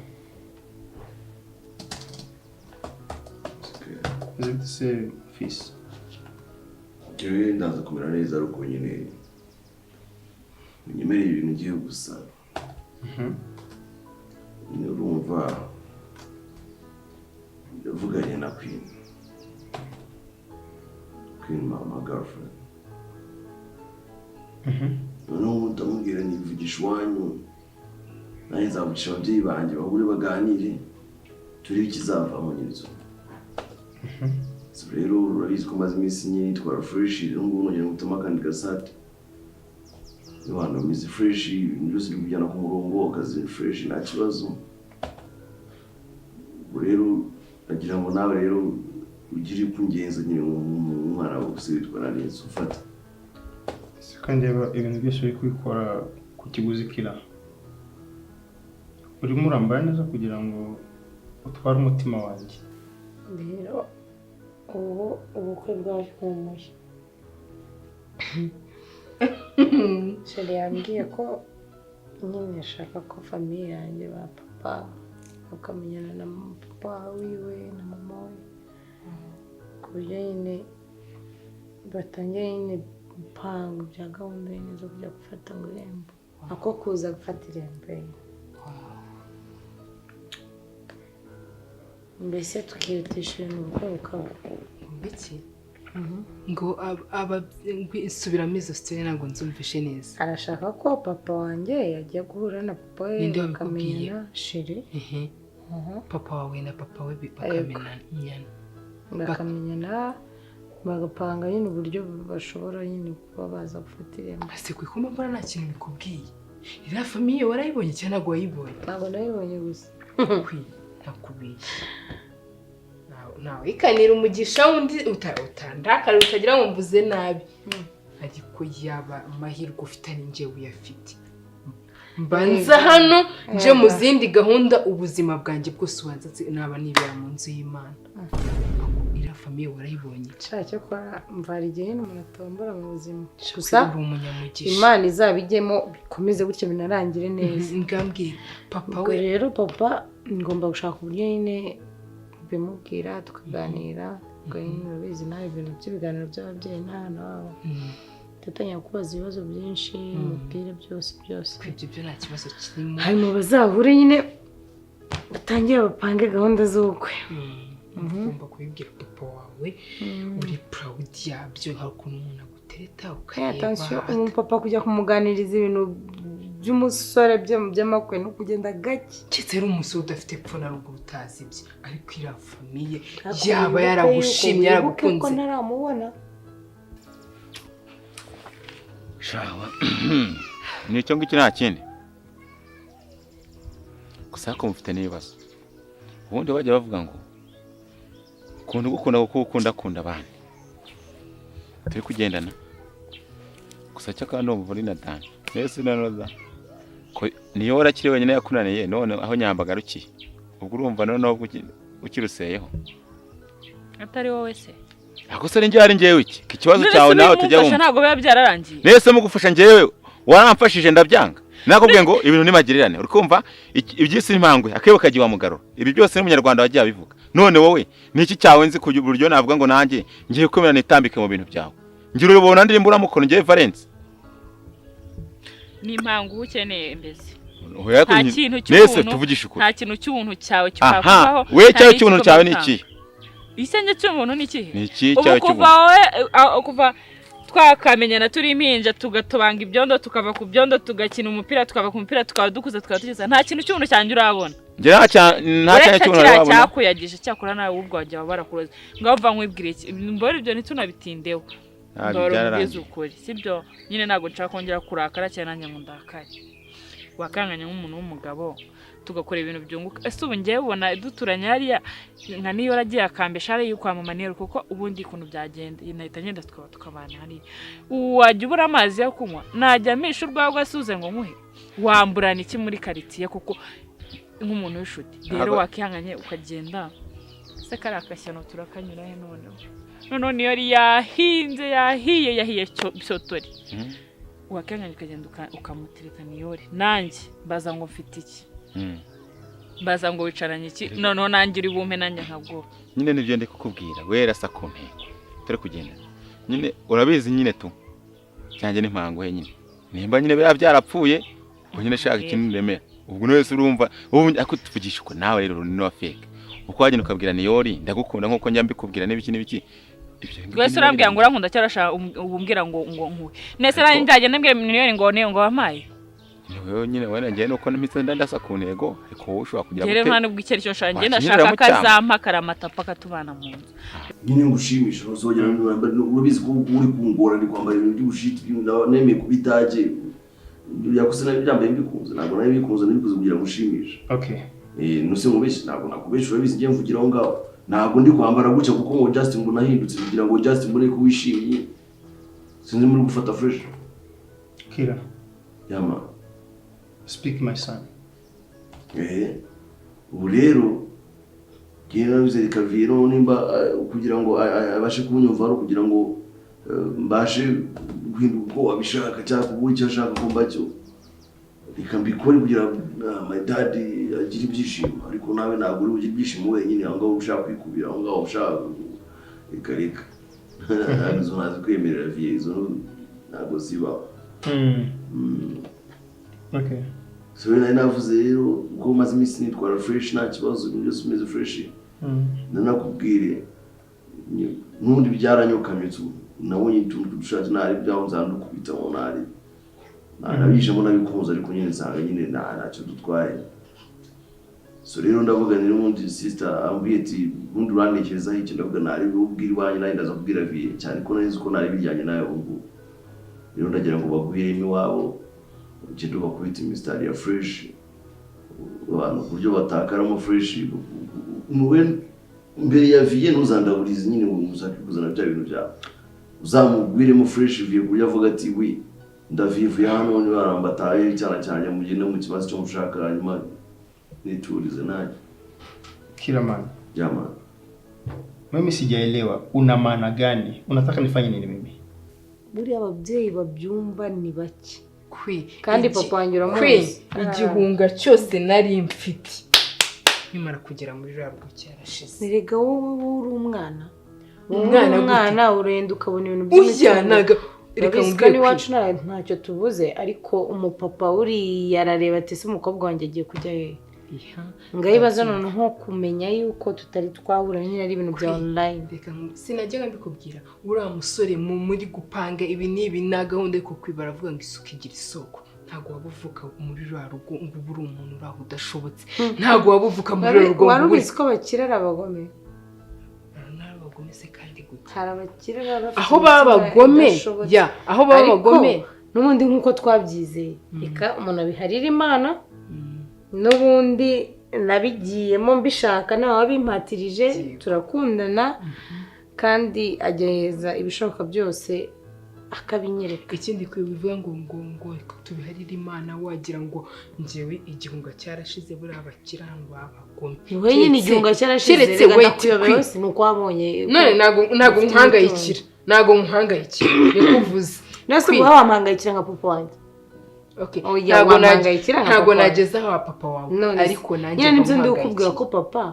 Speaker 11: C'est fils.
Speaker 3: Njyewe ndaza kumera neza ariko nyine unyemereye ibintu ugiye gusaba. Nyine urumva ndavuganye na Queen. Queen mama girlfriend. Noneho ndamubwira nivugisha iwanyu, nanjye nzavugisha ababyeyi banjye, bahure baganire turebe ikizavamo nyirizo. So rero urabizi ko maze iminsi nyine nitwara fresh, rero ngubu nongera gutema akandi gasate. Abantu bameze fresh, ibintu byose biri kujyana ku murongo, akazi ni fresh, nta kibazo. Ubwo rero nagira ngo nawe rero ugire uko ungenza nyine nk'umwana wawe gusa witwara neza ufata.
Speaker 11: Siko ndeba ibintu byose uri kubikora ku kiguzi kira. Urimo urambara neza kugira ngo utware umutima wanjye.
Speaker 4: Rero ubu ubukwe bwahumuye. Chéri yambwiye ko nyine ashaka ko famille yanjye ba papa bakamenyana na papa wiwe na mama we, ku buryo nyine batangira nyine gupanga bya gahunda nyine zo kujya gufata ngo irembo, ako kuza gufata irembo. Mbese tukihutisha ibintu ubukwe bukaba.
Speaker 5: Mbiki ngo subiramo izo story, ntabwo nzumvishe neza.
Speaker 4: Arashaka ko papa wanjye yajya guhura na papa we.
Speaker 5: Ninde wabikubwiye?
Speaker 4: Bakamenyana, chéri.
Speaker 5: Ehe. Papa wawe na papa we bakamenyana?
Speaker 4: Bakamenyana, bagapanga nyine uburyo bashobora nyine kuba baza gufata irembo.
Speaker 5: Ese kuko mbona nta kintu bikubwiye, iriya famille warayibonye cyangwa ntabwo wayibonye?
Speaker 4: Ntabwo nayibonye gusa.
Speaker 5: Kwi ntakubeshye, ntawikanira umugisha wundi, utandakara, utagira ngo mvuze nabi, ariko yaba amahirwe ufite ari njyewe uyafite. Mbanza hano nje mu zindi gahunda, ubuzima bwanjye bwose ubanza naba nibera mu nzu y'Imana. Iriya famille warayibonye?
Speaker 4: Nshaka cyakora mvara igihe nyine umuntu atombora mu buzima gusa.
Speaker 5: Uri umunyamugisha.
Speaker 4: Imana izabijyemo, bikomeze gutyo, binarangire neza.
Speaker 5: Ngambwira papa
Speaker 4: Ubwo
Speaker 5: we.
Speaker 4: rero papa ngomba gushaka uburyo nyine bimubwira, tukaganira. Ubwo nyine urabizi nawe, ibintu by'ibiganiro by'ababyeyi n'abana babo, ndatangira kubaza ibibazo byinshi, mubwire byose byose.
Speaker 5: Ibyo byo nta kibazo kirimo.
Speaker 4: Hanyuma bazahure nyine, batangire bapange gahunda z'ubukwe.
Speaker 5: Ugomba kubibwira papa wawe uri proud yabyo. Hari ukuntu umuntu agutereta ukareba.
Speaker 4: Attention, umupapa kujya kumuganiriza ibintu by'umusore by'amakwe no kugenda gake.
Speaker 5: Keretse ari umusore udafite epfo na ruguru, utazi ibye, ariko iriya famille
Speaker 4: Ariko
Speaker 5: yaba
Speaker 4: wibuke
Speaker 5: yaragushimye,
Speaker 4: wibuke ko
Speaker 5: yaragukunze.
Speaker 4: ntaramubona.
Speaker 9: Shawa, ni icyo ngicyo, nta kindi. Gusa ariko mufite n'ibibazo. Ubundi bajya bavuga ngo ukunda ugukunda kuko ukunda akunda abandi turi kugendana. Gusa cyo kandi ndumva uri na dani mbese nanoza ko niyo warakiri wenyine yakunaniye, none aho nyambagarukiye ubwo urumva noneho ukiruseyeho.
Speaker 10: Atari wowe se?
Speaker 9: Ako se njye ari njyewe iki? Ikibazo
Speaker 10: None
Speaker 9: cyawe
Speaker 10: se
Speaker 9: nawe tujya
Speaker 10: ubimufasha
Speaker 9: wumva.
Speaker 10: Ntabwo biba byararangiye.
Speaker 9: Nese mugufasha, njyewe waramfashije ndabyanga? Nakubwiye ngo ibintu nimagirirane, uri kumva? Iby'isi n'impangwe akebo kagiye wa mugarura. Ibi byose n'umunyarwanda wagiye abivuga. None wowe ni iki cyawe nzi ku buryo navuga ngo nanjye ngiye kwemera nitambike mu bintu byawe? Ngira urubona ndi mburamukono njyewe Valence?
Speaker 10: Ni impangu uba ukeneye mbese.
Speaker 9: Oya,
Speaker 10: Nta kintu
Speaker 9: nese
Speaker 10: cy'ubuntu,
Speaker 9: tuvugishe ukuri.
Speaker 10: nta kintu cy'ubuntu cyawe
Speaker 9: Aha,
Speaker 10: kikakuvaho.
Speaker 9: we
Speaker 10: Nta
Speaker 9: cyawe
Speaker 10: n'iki
Speaker 9: cy'ubuntu cyawe ni
Speaker 10: ugomba.
Speaker 9: ikihe?
Speaker 10: Isenge cy'ubuntu ni ikihe?
Speaker 9: Ni ikihe
Speaker 10: Ubu
Speaker 9: cyawe
Speaker 10: kuva
Speaker 9: cy'ubuntu?
Speaker 10: wowe kuva twakamenyana turi impinja, tugatobanga ibyondo, tukava ku byondo tugakina umupira, tukava ku mupira tukaba dukuze, tukaba tugeze, nta kintu cy'ubuntu cyanjye urabona.
Speaker 9: Njye nta cyanya
Speaker 10: Uretse
Speaker 9: cy'ubuntu
Speaker 10: kiriya
Speaker 9: wabona.
Speaker 10: cyakuyagije. Cyakora nawe ubwo wajya barakuroza ngaho uva nkwibwira iki? Mbora ibyo ntitunabitindeho.
Speaker 9: Ntabwo
Speaker 10: Mbora
Speaker 9: byararangiye.
Speaker 10: ubwize ukuri, sibyo nyine? Ntabwo nshaka kongera kurakara cyane, nanjye ngo ndakare. Wakanganya nk'umuntu w'umugabo, tugakora ibintu byunguka. Ese ubu ngewe ubona duturanye hariya nka niyo yaragiye akambesha hariya kwa mama niyo, kuko ubundi ukuntu byagenda nahita ngenda tukaba tukabana hariya. Ubu wajya ubura amazi yo kunywa, najya misha urwagwa asuze ngo nkuhe, wamburana iki muri karitsiye? Kuko nk'umuntu w'inshuti rero wakihanganye ukagenda se. Kariya kashyano turakanyura he? Noneho niyo yari yahinze, yahiye, yahiye cyotori. Wakihanganye ukagenda ukamutereta niyori, nanjye mbaza ngo mfite iki? Mbaza ngo wicaranye iki? Noneho nanjye uri bumpe, nanjye nkaguha.
Speaker 9: Nyine nibyo ndi kukubwira, wera sa ku ntego turi kugenda nyine, urabizi nyine tu cyanjye n'impango he nyine. Nimba nyine biriya byarapfuye, ubwo nyine shaka ikintu ndemera. Ubwo wese urumva ubu ariko tuvugisha uko nawe rero ni wa fake, uko wagenda ukabwira niyori ndagukunda nkuko njya mbikubwira n'ibiki n'ibiki, ibyo ngibyo.
Speaker 10: Wese urambwira ngo urankunda cyangwa urashaka ubumbwira ngo nkuwe nese nanjye nzagenda mbwira miliyoni ngo niyo ngo wampaye?
Speaker 9: Wewe nyine wenda njyewe nuko mpise ndasa ku ntego, ariko wowe ushobora kugira
Speaker 10: Njye rero
Speaker 9: gute?
Speaker 10: nta nubwo icyo aricyo nshaka njye.
Speaker 9: Wakinyurira
Speaker 10: Ndashaka
Speaker 9: mu cyama.
Speaker 10: akazampa akaramata paka tubana mu nzu.
Speaker 3: Nyine ngushimisha ntuzongera urabizi ko uri kungora, ndi kwambara ibintu by'ubushiti, nemeye kuba idage yakoze nabi, byambaye mbikunze, ntabwo nari bikunze, nabikoze kugira ngo ushimishe.
Speaker 11: Okay.
Speaker 3: Eh, nuse nkubeshye? Ntabwo nakubeshye, urabizi ngiye mvugira aho ngaho. Ntabwo ndi kwambara gutya kuko ngo just ngo nahindutse kugira ngo just mbone ko wishimye. Sinzi muri gufata fresh.
Speaker 11: Kira,
Speaker 3: yama.
Speaker 11: Speak, my son.
Speaker 3: Eh, ubu rero ngiye nabize reka nimba kugira ngo abashe kunyumva, ari ukugira ngo mbashe guhinduka uko abishaka cyangwa kubura icyo ashaka ko mbacyo, reka mbikore kugira ngo my dad agire ibyishimo. Ariko nawe ntabwo uri bugire ibyishimo wenyine aho ngaho ushaka kwikubira, aho ngaho ushaka. Reka reka, ntabwo izo ntazi kwemerera vie, izo ntabwo zibaho.
Speaker 11: Okay.
Speaker 3: So nari navuze rero ubwo maze iminsi nitwara fresh, nta kibazo, ibintu byose bimeze fresh. Nanakubwire, n'ubundi byaranyukamye tu, nabonye utuntu tw'udushati ntari byaho nzandukubitamo, ntari nabijemo, nabikunze, ariko nyine nsanga nyine ntacyo dutwaye. So rero ndavuga ni n'ubundi sister ambwiye ati ubundi urantekerezaho iki? Ndavuga ntari ubwira iwanyu, nanjye ndaza kubwira viye, cyane ko nari nzi ko ntari bijyanye nawe. Ubu ngubu rero ndagira ngo baguhiremo iwabo, ugende ubakubite imisitari ya fresh, abantu ku buryo batakaramo fresh. Muwe mbere ya viye, ntuzandaburize nyine ngo ushake kuzana bya bintu byawe, uzamugwiremo fresh viye, ku buryo avuga ati wi ndavivuye hano, nibarambataye icyana cyanjye, mugende mu kibazo cyo mushaka, hanyuma niturize nanjye.
Speaker 11: Killaman,
Speaker 3: Jamani.
Speaker 11: Mimi sijaelewa una maana gani? Unataka nifanye nini mimi?
Speaker 4: Buriya ababyeyi babyumva ni bake.
Speaker 5: Kwi
Speaker 4: Kandi papa wanjye uramuzi.
Speaker 5: Kwi igihunga cyose nari mfite nyamara kugera muri ruriya rugo cyarashize.
Speaker 4: Erega wowe wowe uri umwana. Wowe
Speaker 5: Umwana
Speaker 4: uri
Speaker 5: gute?
Speaker 4: Umwana urenda ukabona ibintu.
Speaker 5: Oya, reka
Speaker 4: Urabizi ko
Speaker 5: nkubwire.
Speaker 4: n'iwacu ntacyo tubuze, ariko umupapa uriya arareba ati: "Ese umukobwa wanjye agiye kujya hehe?" Ngaho ibaze noneho kumenya yuko tutari twahura nyine, ari ibintu bya online.
Speaker 5: Reka sinajyaga mbikubwira, uriya musore mu muri gupanga ibi n'ibi nta gahunda yo kukwiba. Aravuga ngo isuku igira isoko. Ntabwo waba uvuka muri ruriya rugo ngo ube uri umuntu uri aho udashobotse. Ntabwo waba uvuka muri ruriya rugo ngo
Speaker 4: Wari
Speaker 5: ube uri
Speaker 4: ubizi ko abakire ari abagome?
Speaker 5: Ni abagome se kandi gute?
Speaker 4: Hari abakire baba bafite
Speaker 5: Aho baba
Speaker 4: imitima
Speaker 5: abagome,
Speaker 4: idashobotse.
Speaker 5: ya, aho baba
Speaker 4: Ariko
Speaker 5: abagome.
Speaker 4: n'ubundi nk'uko twabyizeye, reka umuntu abiharire Imana. N'ubundi nabigiyemo mbishaka, ntawe wabimpatirije, turakundana kandi agerageza ibishoboka byose akabinyereka.
Speaker 5: Ikindi kwe bivuga ngo tubiharire Imana, wagira ngo njyewe igihunga cyarashize. Buriya abakire ngo abagome.
Speaker 4: Wowe nyine igihunga cyarashize.
Speaker 5: Keretse
Speaker 4: Reka
Speaker 5: wait,
Speaker 4: ndakuyobewe.
Speaker 5: kwi.
Speaker 4: Si ni uko wabonye
Speaker 5: None ntabwo
Speaker 4: ufite
Speaker 5: nkuhangayikira, ntabwo nkuhangayikira, niko uvuze.
Speaker 4: Nase
Speaker 5: Kwi.
Speaker 4: ubwo wampangayikira nka papa wanjye?
Speaker 5: Okay.
Speaker 4: Oya,
Speaker 5: Ntabwo
Speaker 4: wampangayikira nka
Speaker 5: ntabwo
Speaker 4: papa wanjye.
Speaker 5: nageze aho wa papa wawe,
Speaker 4: None se,
Speaker 5: ariko nanjye
Speaker 4: nyine nibyo ndi kukubwira,
Speaker 5: ndamuhangayikira.
Speaker 4: ko papa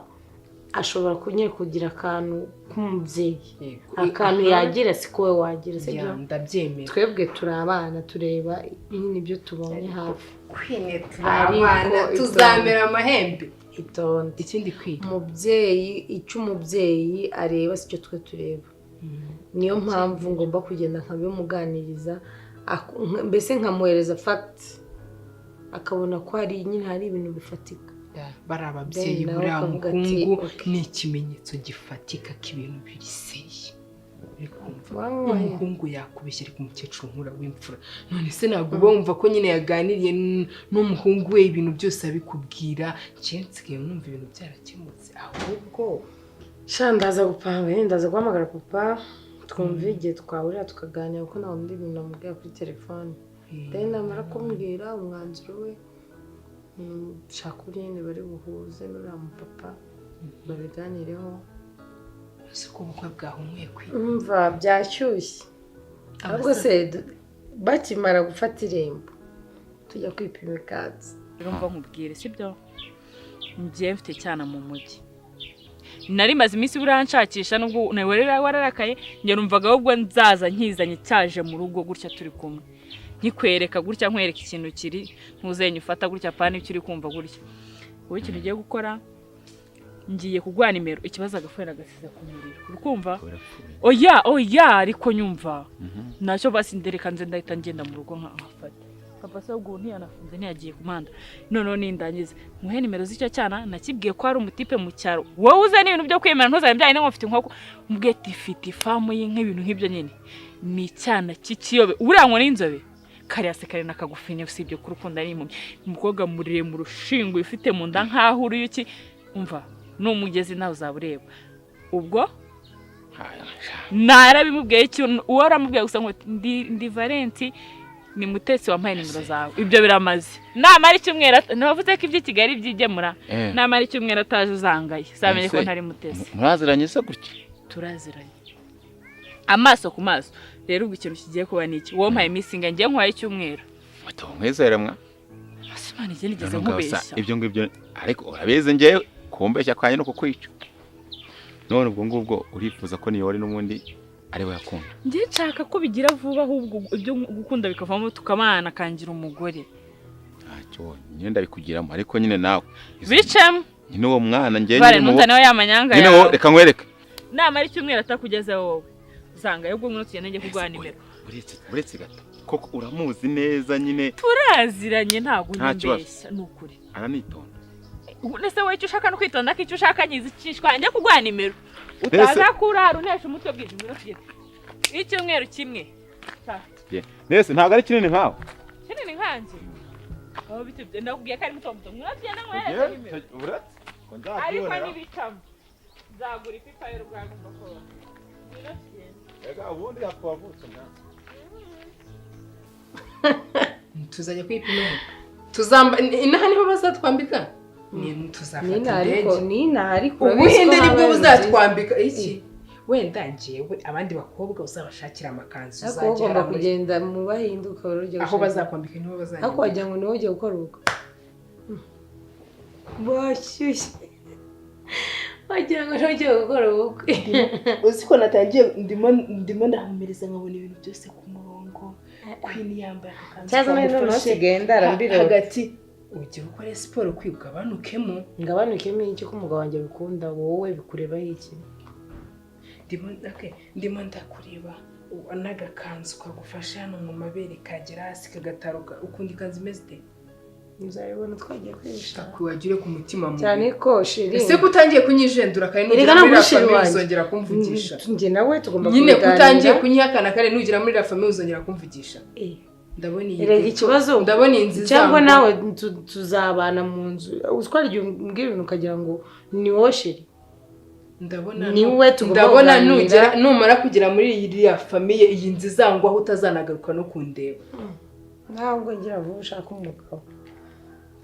Speaker 4: ashobora kunyere kugira akantu k'umubyeyi, akantu yagira siko wowe wagira, sibyo?
Speaker 5: Ya, ndabyemera.
Speaker 4: Twebwe turi abana, tureba nyine ibyo tubonye hafi.
Speaker 5: Kwine turi
Speaker 4: Ariko
Speaker 5: abana,
Speaker 4: itonde.
Speaker 5: tuzamera amahembe.
Speaker 4: Itonde.
Speaker 5: Ikindi kwi
Speaker 4: Umubyeyi, icyo umubyeyi areba sicyo twe tureba. Niyo mpamvu ngomba kugenda nkabimuganiriza, mbese nkamuhereza fact, akabona ko hari nyine hari ibintu bifatika.
Speaker 5: Bari ababyeyi.
Speaker 4: Then nawe
Speaker 5: Buriya
Speaker 4: akavuga ati,
Speaker 5: muhungu
Speaker 4: "Okay."
Speaker 5: ni ikimenyetso gifatika k'ibintu biri sérieux, uri kumva?
Speaker 4: Wallahi.
Speaker 5: Umuhungu yakubeshya, ariko umukecuru nkura w'imfura, none se ntabwo uba wumva ko nyine yaganiriye n'umuhungu we, ibintu byose abikubwira? Njye nsigaye numva ibintu byarakemutse ahubwo.
Speaker 4: Sha, ndaza gupanga nyine, ndaza guhamagara papa, twumve igihe twahurira tukaganira, kuko nta wundi bintu namubwira kuri telefone. Then namara kumbwira umwanzuro we, shaka uburyo nyine bari buhuze n'uriya mupapa babiganireho.
Speaker 5: Ese ko ubukwe bwahumuye kwi?
Speaker 4: Umva, byashyushye ahubwo se bakimara gufata irembo tujya kwipima ikanzu.
Speaker 10: Rero mva nkubwire, sibyo? Ngiye mfite cyana mu mujyi, nari maze iminsi buranshakisha, nubwo nawe wararakaye. Njye numvaga ahubwo nzaza nkizanye cyaje mu rugo gutya, turi kumwe, nkikwereka gutya, nkwereka ikintu kiri ntuzenya ufata gutya, pana icyo uri kumva gutya. Wowe ikintu ugiye gukora, ngiye kuguha nimero. Ikibazo agafuni agasize ku muriro, uri kumva? Oya, oya, ariko nyumva ntacyo. Basi ndereka nze, ndahita ngenda mu rugo nkafata papa. Se ubwo ntiyanafunze, ntiyagiye ku muhanda. Noneho nindangiza muhe nimero z'icyo cyana. Nakibwiye ko hari umutipe mu cyaro. Wowe uzana ibintu byo kwemera, ntuzane bya ngo mfite inkoko, mubwiye ati ifite ifamu y'inka, ibintu nk'ibyo nyine. Ni icyana cy'ikiyobe, uriya ngo n'inzobe kariya se kari nakagufinya, usibye ko urukundo ari impumyi. Umukobwa muremure ushinguye, ufite mu nda nk'aho uruyuki. Umva, n'umugezi nawe uzaba ureba. Ubwo narabimubwiye, ikintu uwo aramubwiye gusa ngo ndi Valenti, ni Mutesi wampaye nimero zawe. Ibyo biramaze. Namara icyumweru ntiwavuze ko iby'i Kigali byigemura?
Speaker 9: Eh.
Speaker 10: Namara icyumweru ataje uzangaye, uzamenye ko
Speaker 9: Ese,
Speaker 10: ntari Mutesi.
Speaker 9: Muraziranye se gutya?
Speaker 10: Turaziranye amaso ku maso. Rero ubwo ikintu kigiye kuba ni iki? Wowe mpaye iminsi ingahe? Ngiye nkuhaye icyumweru.
Speaker 9: Nkwizere mwa.
Speaker 10: Ese Imana igiye nigeze
Speaker 9: None ngaho sa,
Speaker 10: nkubeshya?
Speaker 9: Ibyo ngibyo ariko urabizi, ngewe kumbeshya kwanjye no kukwica. None ubwo ngubwo urifuza ko niyo wari n'ubundi ari we yakunda?
Speaker 10: Njye nshaka ko bigira vuba, ahubwo ibyo gukunda bikavamo tukabana, akangira umugore.
Speaker 9: Ntacyo, nyine ndabikugiramo, ariko nyine nawe
Speaker 10: Bicemo.
Speaker 9: Nyine uwo mwana njye
Speaker 10: Vale,
Speaker 9: nyine
Speaker 10: ntuzaneho ya manyanga
Speaker 9: nyine
Speaker 10: yawe.
Speaker 9: wowe reka nkwereke.
Speaker 10: Namara icyumweru atakugezeho wowe. Usanga ahubwo ngwino tugende njye kuguha nimero.
Speaker 9: Uretse gato koko uramuzi neza nyine.
Speaker 10: Turaziranye, ntabwo
Speaker 9: Nta kibazo.
Speaker 10: unyibeshya, ni ukuri.
Speaker 9: Aranitonda.
Speaker 10: Ubu se wowe icyo ushaka no kwitonda, ko icyo ushaka nyizi cyishwa, njye kuguha nimero. Utaza kurara untesha umutwe bwije. Ngwino tugende. Icyumweru kimwe.
Speaker 9: Nese ntabwo ari kinini nkawe?
Speaker 10: Kinini nkanjye? Aho bitibye, ndakubwiye ko ari muto muto. Ngwino tugende nkwereke nimero.
Speaker 9: Uretse ko
Speaker 10: Ariko
Speaker 9: nzabyibonera.
Speaker 10: ntibicamo. Nzagura ipipa y'urwagwa mbakora. Ngwino tugende.
Speaker 9: Ega ubundi hapfa wavutse mwana.
Speaker 5: Tuzajya kwipima, tuzamba inaha niho bazatwambika, ni tuzafata
Speaker 4: Nina ariko
Speaker 5: indege.
Speaker 4: nina ariko
Speaker 5: Ubuhinde
Speaker 4: urabizi ko
Speaker 5: nibwo
Speaker 4: habaye
Speaker 5: buzatwambika iki? Wenda njyewe abandi bakobwa uzabashakira amakanzu,
Speaker 4: Ariko wowe
Speaker 5: uzajya
Speaker 4: ugomba
Speaker 5: muri-
Speaker 4: kugenda mu Bahinde ukaba ujya
Speaker 5: Aho
Speaker 4: gushaka.
Speaker 5: bazakwambika niho bazanyambika.
Speaker 4: Ariko wagira ngo niwe ugiye gukora ubukwe, bashyushye, wagira ngo niwe ugiye gukora ubukwe.
Speaker 12: Uzi ko natangiye ndimo ndahumiriza, nkabona ibintu byose ku murongo. Queen yambaye akakanzu
Speaker 4: Cyaza noneho
Speaker 12: kamufashe
Speaker 4: nsigaye ndarambirwa.
Speaker 12: hagati. Ugiye gukora siporo kwigabanukemo.
Speaker 4: Ngabanukemo iki, ko umugabo wanjye abikunda? Wowe bikurebaho iki?
Speaker 12: Ndimo, okay, ndimo ndakureba n'agakanzu kagufashe hano mu mabere, kagera hasi kagataruka. Ukunda ikanzu imeze ite?
Speaker 4: Nzabibona twagiye kwishaka.
Speaker 5: Wagire ku mutima mubi.
Speaker 4: Cyane ko chéri.
Speaker 5: Ese ko utangiye kunyijendura kare,
Speaker 4: Erega
Speaker 5: nugera
Speaker 4: ntabwo
Speaker 5: muri
Speaker 4: uri chéri
Speaker 5: la famille
Speaker 4: wanjye.
Speaker 5: uzongera kumvugisha?
Speaker 4: Njye nawe tugomba
Speaker 5: Nyine ko utangiye
Speaker 4: kubiganira.
Speaker 5: kunyihakana kare, nugera muri la famille uzongera kumvugisha? Ndabona iyi
Speaker 4: Erega ikibazo
Speaker 5: ndabona iyi nzu
Speaker 4: cyangwa
Speaker 5: izangwa.
Speaker 4: Nawe tuzabana mu nzu, utwara igihe umbwira ibintu ukagira ngo ni wowe chéri.
Speaker 5: Ndabona
Speaker 4: Ni we tugomba
Speaker 5: ndabona
Speaker 4: kuganira.
Speaker 5: nugera, numara kugera muri iriya famille, iyi nzu izangwaho, utazanagaruka no kundeba.
Speaker 4: Ntabwo ngira vuba ushaka umugabo,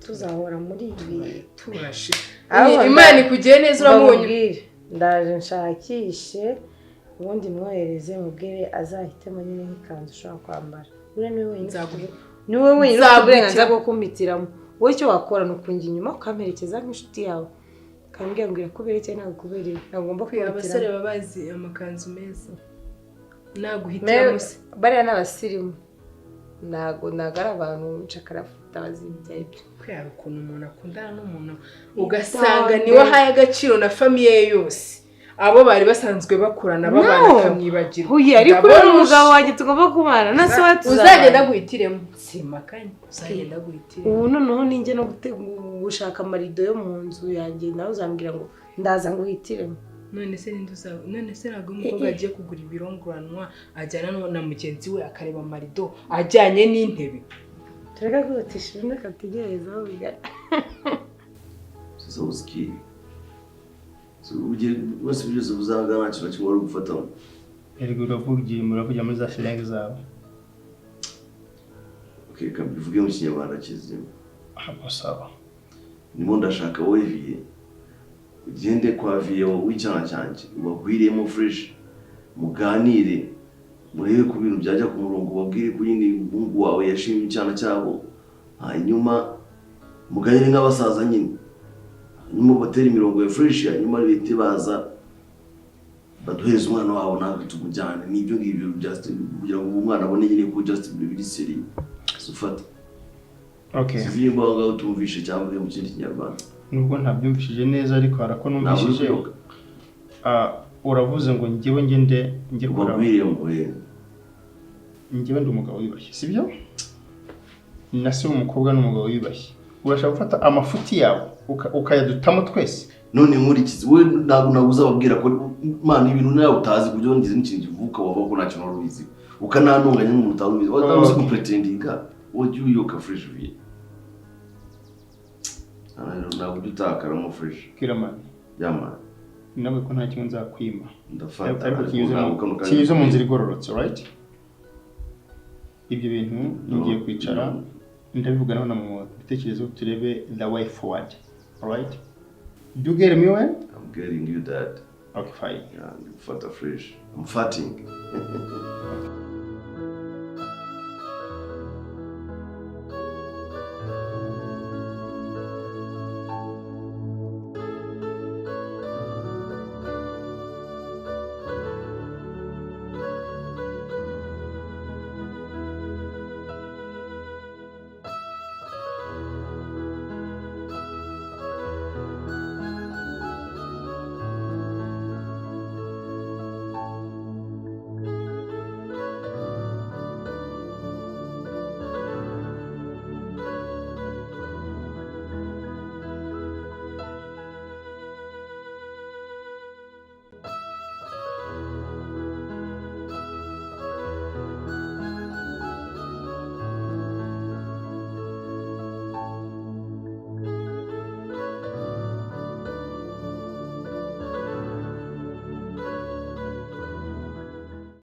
Speaker 4: tuzahora muri ibi.
Speaker 5: Turashe.
Speaker 4: Ahubwo
Speaker 5: Imana ikugiye neza, uramubonye.
Speaker 4: Mbabwire, ndaje nshakishe ubundi mwohereze, mubwire azahitemo nyine nk'ikanzu ushobora kwambara. Uriya niwe wenyine niwe wenyine ufite uburenganzira bwo kumpitiramo. Wowe icyo wakora ni ukunjya inyuma, ukamperekeza nk'inshuti yawe, ukambwira ngo irakubereye cyangwa ntabwo ikubereye. Ntabwo ugomba
Speaker 12: Kwe, abasore
Speaker 4: kumpitiramo.
Speaker 12: baba bazi amakanzu meza, naguhitiramo se.
Speaker 4: Bariya ni abasirimu, ntabwo ari abantu nshakarafuta bazi ibyo ari byo.
Speaker 5: Kwe, hari ukuntu umuntu akundana n'umuntu ugasanga niwe ahaye agaciro na famille ye yose, abo bari basanzwe bakurana babana
Speaker 4: No.
Speaker 5: akamwibagirwa.
Speaker 4: Huye, ariko
Speaker 5: Ndabona
Speaker 4: uriya mugabo wanjye tugomba kubana na se we tuzabana.
Speaker 5: Uzagenda guhitiremo, simakanye, uzagenda guhitiremo.
Speaker 4: Ubu noneho ninjye no gushaka amarido yo mu nzu yanjye, nawe uzambwira ngo ndaza nguhitiremo?
Speaker 5: None se ninde uzaba? None se ntabwo umukobwa agiye kugura ibirongoranwa ajyana na mugenzi we akareba amarido ajyanye n'intebe?
Speaker 4: Tureke kwihutisha ibintu, reka tutegereze aho bigana.
Speaker 3: Sasa usikie. So ugiye bose byose uzanga nta kintu na kimwe wari gufatamo.
Speaker 11: Erega uravugiye, muravugira muri za slang zawe.
Speaker 3: Okay, reka mbivuge mu Kinyarwanda kizima.
Speaker 11: Hapo sawa.
Speaker 3: Ndimo ndashaka wowe viye. Ugende kwa viye w'icyana cyanjye, ubagwiremo fresh, muganire, murebe ku bintu byajya ku murongo, ubabwire ko nyine umuhungu wawe yashimye icyana cyabo, hanyuma muganire nk'abasaza nyine. Hanyuma batere imirongo ya fresh, hanyuma bihite baza baduhereze umwana wabo natwe tumujyane. N'ibyo ngibyo just kugira ngo umwana abone nyine ko just biri sérieux. Ufata.
Speaker 11: Okay.
Speaker 3: Sinzi nimba aho ngaho utumvishe cyangwa uvuge mu kindi Kinyarwanda.
Speaker 11: Nubwo ntabyumvishije neza, ariko hari ako numvishije.
Speaker 3: Ntabwo uri.
Speaker 11: Ah, uravuze ngo njyewe ngende njye kuraba.
Speaker 3: Ubagwiremo, eh.
Speaker 11: Njyewe ndi umugabo wiyubashye, sibyo? Na se w'umukobwa ni umugabo wiyubashye. Urashaka gufata amafuti yawe ukayadutamo twese?
Speaker 3: None nkurikize wowe, ntabwo uzababwira ko Imana ibintu nawe utazi, kuburyo ngize n'ikintu kivuka wavuga ko nta kintu wari ubizi, ukanantunganya nk'umuntu utari ubizi, wari uzi gupretendinga, wajya uyoka fresh viye, ntabwo ujya utakaramo fresh.
Speaker 11: Kiramani.
Speaker 3: Yamani.
Speaker 11: Nawe ko nta kimwe nzakwima.
Speaker 3: Ndafata,
Speaker 11: ariko
Speaker 3: ariko ntabwo kano kanya.
Speaker 11: Kinyuze mu nzira igororotse, right? Ibyo bintu ngiye kwicara ndabivuganaho na mama, bitekerezo, turebe the way forward, alright? Do you get me well?
Speaker 3: I'm getting you that.
Speaker 11: Okay, fine.
Speaker 3: Yeah, ndifata fresh, I'm farting.